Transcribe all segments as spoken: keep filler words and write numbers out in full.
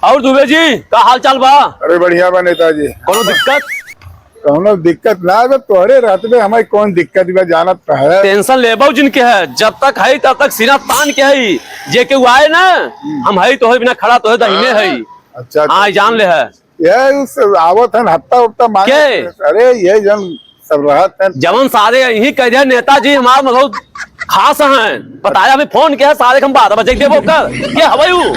और दुबे जी, का हाल चाल बा? अरे बढ़िया बा नेताजी। कोनो दिक्कत? कौनो दिक्कत ना बा, तोहरे रहत में हमें कौन दिक्कत बा, जानत तो है। टेंशन लेबो जिनके है, जब तक है तब तक सीना तान के है। जे केहू आए ना, हम्म। हम है तोहरे बिना खड़ा, तोहरे दाहिने है। अच्छा, हाँ, अच्छा। जान ले है। ये उस आवत हन हत्ता उत्ता मारे। के? अरे ये जन सब रहत हैं। जवन सारे यही कह दिया नेताजी हमार बहुत खास हैं। बताया हमें फोन किया सारे के हम बारह बजे देबो कर। के हवै उ?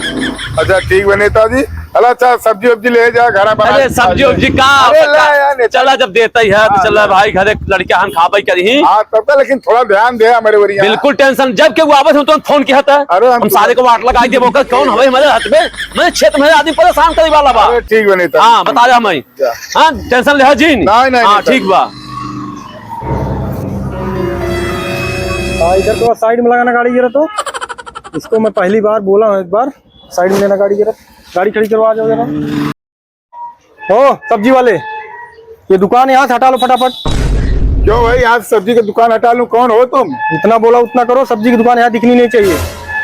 अच्छा ठीक बा नेताजी। अला अच्छा सब्जी वब्जी ले जा घर में। अरे सब्जी वब्जी का अरे पता? ला यार नेता। चला जब देता ही है तो हाँ, चला हाँ। भाई घरे लड़कियां हम खाबे करी। हाँ तब का लेकिन थोड़ा ध्यान दे हमारे ओरिया। बिल्कुल टेंशन जब के वापस हम तुरंत फोन किया था। अरे हम हम सारे को वाट लगाई देबो कर कौन हवै हमारे हाथ में। मैं क्षेत्र में आदमी परेशान करे वाला बा। अरे ठीक बा नेता। हाँ बता दे हमें। जा। हाँ, टेंशन ले जिन। नहीं, नहीं, हाँ, नहीं, ठीक नहीं। बा। हाँ, इधर तो साइड में लगाना गाड़ी गिरा तो। इसको मैं पहली बार बोला हूँ, एक बार साइड में लेना गाड़ी गिरा। गाड़ी खड़ी करवा जाओ जरा। हो, सब्जी वाले, ये दुकान यहाँ से हटा लो फटाफट। क्यों भाई, आज सब्जी की दुकान हटा लूँ? कौन हो तुम? जितना बोला उतना करो, सब्जी की दुकान यहाँ दिखनी नहीं चाहिए।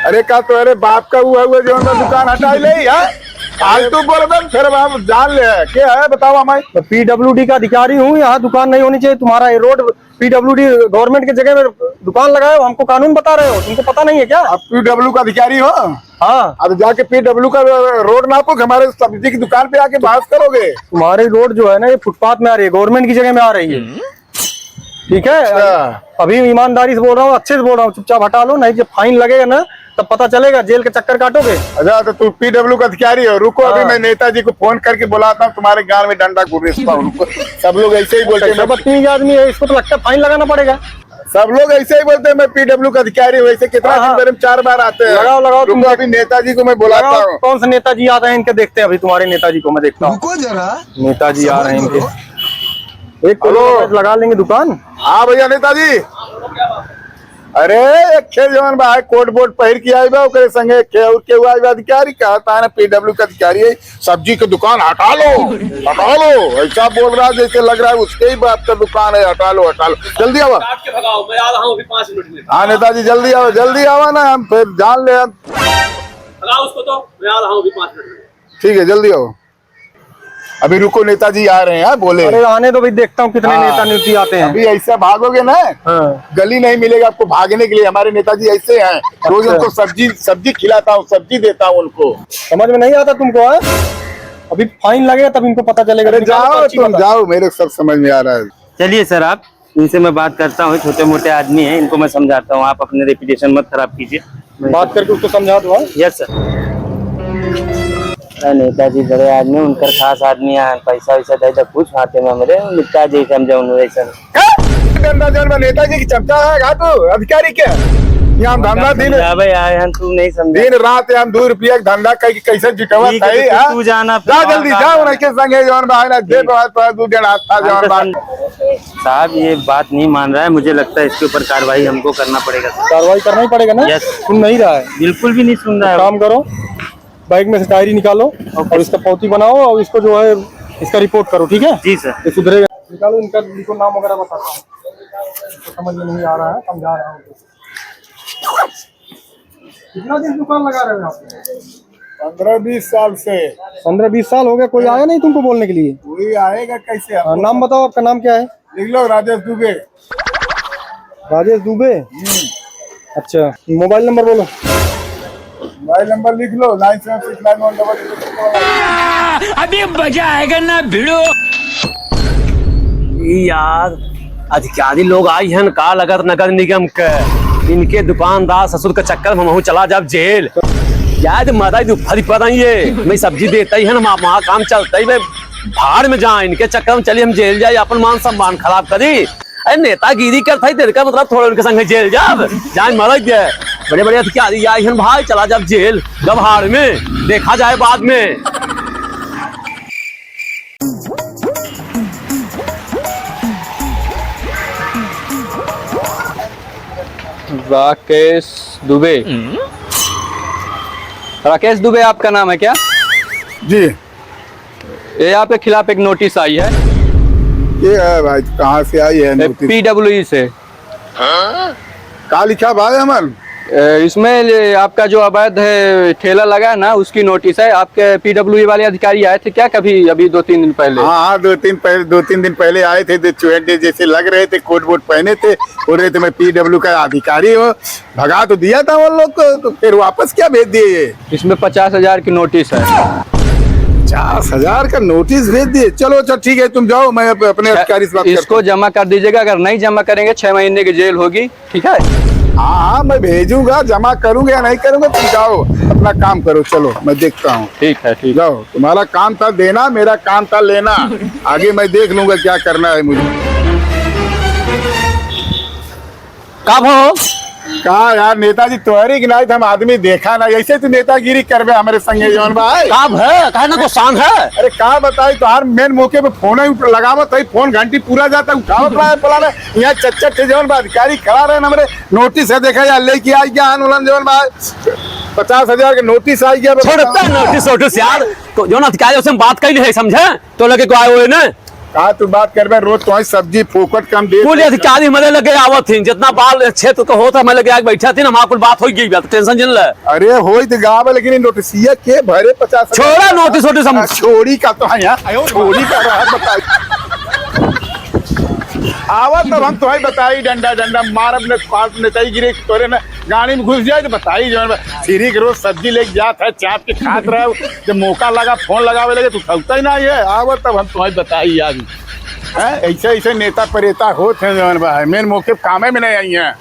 अरे का तोहरे बाप का हुआ हुआ जो हमने दुकान हटाई ले यार। फालतू बोल दम, फिर अब हम जान ले, क्या है बताओ हमें। तो पीडब्ल्यूडी का अधिकारी हूँ, यहाँ दुकान नहीं होनी चाहिए। तुम्हारा ये रोड पीडब्ल्यूडी गवर्नमेंट के जगह में दुकान लगाए हो, हमको कानून बता रहे हो, तुमको पता नहीं है क्या? आप पीडब्ल्यू का अधिकारी हो? हाँ। अब जाके पीडब्ल्यू का रोड नापो कि हमारे सब्जी की दुकान पे आके बहस करोगे? तुम्हारी रोड जो है ना, ये फुटपाथ में आ रही है, गवर्नमेंट की जगह में आ रही है। ठीक है? अच्छा। अभी ईमानदारी से बोल रहा हूँ, अच्छे से बोल रहा हूँ, चुपचाप हटा लो, नहीं जब फाइन लगेगा ना, तब पता चलेगा, जेल के चक्कर काटोगे। अच्छा, तो तू पीडब्ल्यू का अधिकारी हो, रुको, अभी हाँ। मैं नेताजी को फोन करके बुलाता हूँ, तुम्हारे गांव में डंडा घुसेड़ता हूँ, रुको। सब लोग ऐसे ही बोलते हैं, कैसा मैं बदतमीज आदमी है, इसको तो लगता है फाइन लगाना पड़ेगा। सब लोग ऐसे ही बोलते हैं, मैं पीडब्ल्यू का अधिकारी हूँ, ऐसे कितना हाँ, दिन हाँ। भर में चार बार आते हैं। लगाओ, लगाओ, तुम रुको, अभी नेताजी को मैं बुलाता लगाओ, हूँ। कौन से नेताजी आ रहे हैं, इनके देखते हैं, अभी तुम्हारे नेताजी को मैं देखता हूँ। रुको जरा, नेताजी आ रहे हैं इनके। एक हेलो। लगा लेंगे दुकान। हाँ भैया नेताजी। अरे, एक खे जवन बा, कोट वोट पहिर के आई बा, ओकरे संगे एक खे और केहू आई बा, अधिकारी कहता है ना, पीडब्ल्यू का अधिकारी है, सब्जी की दुकान हटा लो, हटा लो, ऐसा बोल रहा है जैसे लग रहा है उसके ही बाप का दुकान है, हटा लो, हटा लो, जल्दी आओ। काट के भगाओ, मैं आ रहा हूँ अभी पाँच मिनट में। हाँ नेताजी, जल्दी आओ, जल्दी आओ ना, हम फिर जान ले। भगाओ उसको तो, मैं आ रहा हूँ अभी पाँच मिनट में। ठीक है, जल्दी आओ। अभी रुको, नेताजी आ रहे हैं, हाँ, बोले। अरे आने दो भाई, देखता हूँ कितने हाँ। नेता नेती आते हैं। अभी ऐसा भागोगे ना, हाँ। गली नहीं मिलेगा आपको भागने के लिए। हमारे नेताजी ऐसे हैं, रोज अच्छा। उनको सब्जी, सब्जी खिलाता हूँ, सब्जी देता हूँ उनको। समझ में नहीं आता तुमको, हाँ? अभी फाइन लगेगा तब इनको पता चलेगा। अरे निकालो जाओ, पर्ची तुम बताओ। जाओ, मेरे सब समझ में आ रहा है। चलिए सर, आप इनसे मैं बात करता हूँ, छोटे मोटे आदमी हैं, इनको मैं समझाता हूँ, आप अपने रेपुटेशन मत खराब कीजिए। बात करके उसको समझा दो, हाँ? Yes sir. अरे नेताजी बड़े आदमी, उनकर खास आदमी हैं, पैसा वैसा दे दे कुछ हाथे में हमरे, निपटा जाई हम जौन वैसन। का? गंदा जौन बा नेताजी की चमचा है, घाटू अधिकारी के? यहाँ हम धंधा दिन समझावे आए हैं, तू नहीं समझा। दिन रात यहाँ दो रुपया के धंधा कई कैसे जुटावा ठीक है, ताई, तो हाँ? तू जाना, जा जल्दी, जा, उनके संगे जौन बा, ना दे ठीक। बात पर दू जन हाथ था हम जौन तो बा। सम-, साहब, ये बात नहीं मान रहा है, मुझे लगता है इसके ऊपर कार्रवाई हमको करना पड़ेगा, सर। कार्रवाई करना ही पड़ेगा ना? यस। सुन नहीं रहा है। बिल्कुल भी नहीं सुन रहा है। काम करो, बैग में से डायरी निकालो ओके। और इसका पौती बनाओ और इसको जो है, इसका रिपोर्ट करो, ठीक है? जी सर। ये सुधरेगा। निकालो, इनका लिखो, नाम वगैरह बताता हूँ। तो समझ में नहीं आ रहा है, समझा रहा हूँ। कितना दिन दुकान लगा रहे हो आप? पन्द्रह बीस साल से। पन्द्रह बीस साल हो गया, कोई आया नहीं तुमको बोलने के लिए? कोई आएगा कैसे? हाँ, नाम बताओ, आपका नाम क्या है? लिख लो, राजेश दुबे। राजेश दुबे? हम्म। अच्छा, मोबाइल नंबर बोलो। मोबाइल नंबर लिख लो, nine seven six nine one double. अभी मजा आएगा ना भिड़ो। ई यार, अधिकारी लोग आई हैं का लगत नगर निगम के, इनके दुकानदार ससुर के चक्कर में हमहू चला जाब जेल। यार मरा दू फरी पर ये, मैं सब्जी देता ही है ना, वहाँ काम चलता ही, मैं भाड़ में जाए, इनके चक्कर में चली हम जेल जाए, अपन मान सम्मान खराब करी। अरे नेतागिरी करत है, तेरे का मतलब थोड़े उनके संगे जेल जाब, जाए मरत जाए। बड़े बड़े अधिकारी आई हन भाई, चला जाब जेल, गभाड़ में, देखा जाए बाद में। राकेश दुबे। राकेश दुबे आपका नाम है क्या? जी। ये आपके खिलाफ एक नोटिस आई है। ये है भाई, कहाँ से आई है ये नोटिस? पीडब्ल्यूई से। का लिखा भाई हमन? ए, इसमें ये आपका जो अवैध है ठेला लगा है ना, उसकी नोटिस है। आपके पीडब्ल्यूडी वाले अधिकारी आए थे क्या कभी, अभी दो तीन दिन पहले? हाँ, हाँ, दो तीन पहले, दो तीन दिन पहले आए थे, जो चुहेंडे जैसे लग रहे थे, कोट वोट पहने थे, बोल रहे थे, "मैं पीडब्ल्यू का अधिकारी हूँ।" भगा तो दिया था उन लोग को, तो फिर वापस क्या भेज दिए ये? इसमें पचास हजार की नोटिस है। पचास हजार का नोटिस भेज दिए? चलो, अच्छा, ठीक है, तुम जाओ, मैं अप-, अपने अधिकारी से बात करता हूँ। इसको जमा कर दीजिएगा, अगर नहीं जमा करेंगे, छह महीने की जेल होगी। ठीक है? हाँ, हाँ, मैं भेजूंगा, जमा करूंगा या नहीं करूंगा, तुम जाओ, अपना काम करो, चलो, मैं देखता हूँ। ठीक है, ठीक। जाओ, तुम्हारा काम था देना, मेरा काम था लेना। आगे मैं देख लूंगा क्या करना है मुझे। का भो? का यार नेताजी, तोहरी के नाई हम आदमी देखा ना, ऐसे तू नेतागिरी करबे हमरे संगे जौन बा। का भे? काहे ना को शान है? अरे का बताई, तोहार मेन मौके पे फोन ही उठ-, लगावत है, फोन घंटी पूरा जाता, उठावत रहा है, फलाना। यहाँ चच्चर थे जौन बा अधिकारी खड़ा रहे हमरे, नोटिस है, देखा यार, लेके आई गया आंदोलन जौन बा, पचास हजार के नोटिस आई गया। छोड़ता है नोटिस वोटिस यार, तो जौन अधिकारी से हम बात कैली है, समझे? तो लगे को आए हुए ना। का तू बात करबे, रोज तोहई सब्जी फोकट कम दे। कुल अधिकारी हमरे लगे आवत थीन, जितना बाल क्षेत्र का होत है, हमरे लगे आके बैठा थीन, हमार कुल बात होइ गई बा, तो टेंशन जिन ले। अरे होई तो गाँव में, लेकिन ई नोटिसिया के भरे पचास हजार? छोड़ा नोटिस वोटिस हम। आ, छोड़ी का तो है यहाँ, छोड़ी का रहा बताई। आवा तब हम तोहई बताई, डंडा डंडा मारब ने, पास नेतागिरी तोरे ने गाड़ी में घुस जाए तो बताई जौन बा। सिरी के रोज सब्जी लेके जात है, चाप के खात रहे, जब मौका लगा फोन लगावे लगे तो उठौता ही ना है। आवा तब हम तोहई बताई आज। हैं? ऐसे ऐसे नेता परेता होत हैं जौन बा, मेन मौके पे कामे में नहीं आई हैं।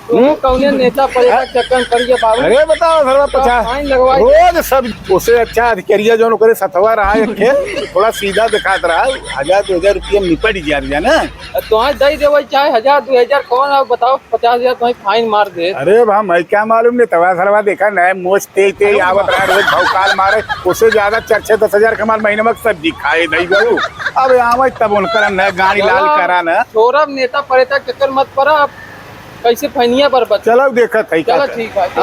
तू कौने नेता परेता के चक्कर में पड़ गया बाबू? अरे बताओ सरवा, तो पचास फाइन लगवाई। रोज सब, उससे अच्छा अधिकारिया जौन ओकरे सथवा रहा एक ठे, थोड़ा सीधा दिखात रहा, हजार दो हजार रुपया में निपट गया ना। अब तोहई दे देवे चाहे हजार दो हजार, कौन अब बताओ, पचास हजार तोहई फाइन मार दे। अरे बा, मैं क्या मालूम, नेतवा सरवा देखा नए मोच ते ते आवत रहा, रोज भौकाल मारे, उससे ज्यादा चार छह दस हजार के हमार महीने में सब्जी खाए दई गऊ। अब आवे तब उनकर नए गाड़ी लाल चलो, करा ना। छोड़ब नेता परेता के चक्कर मत पड़ा, अब कैसे फैनिया पर बच। चलो देखत है का चलो करे। ठीक है, ठीक।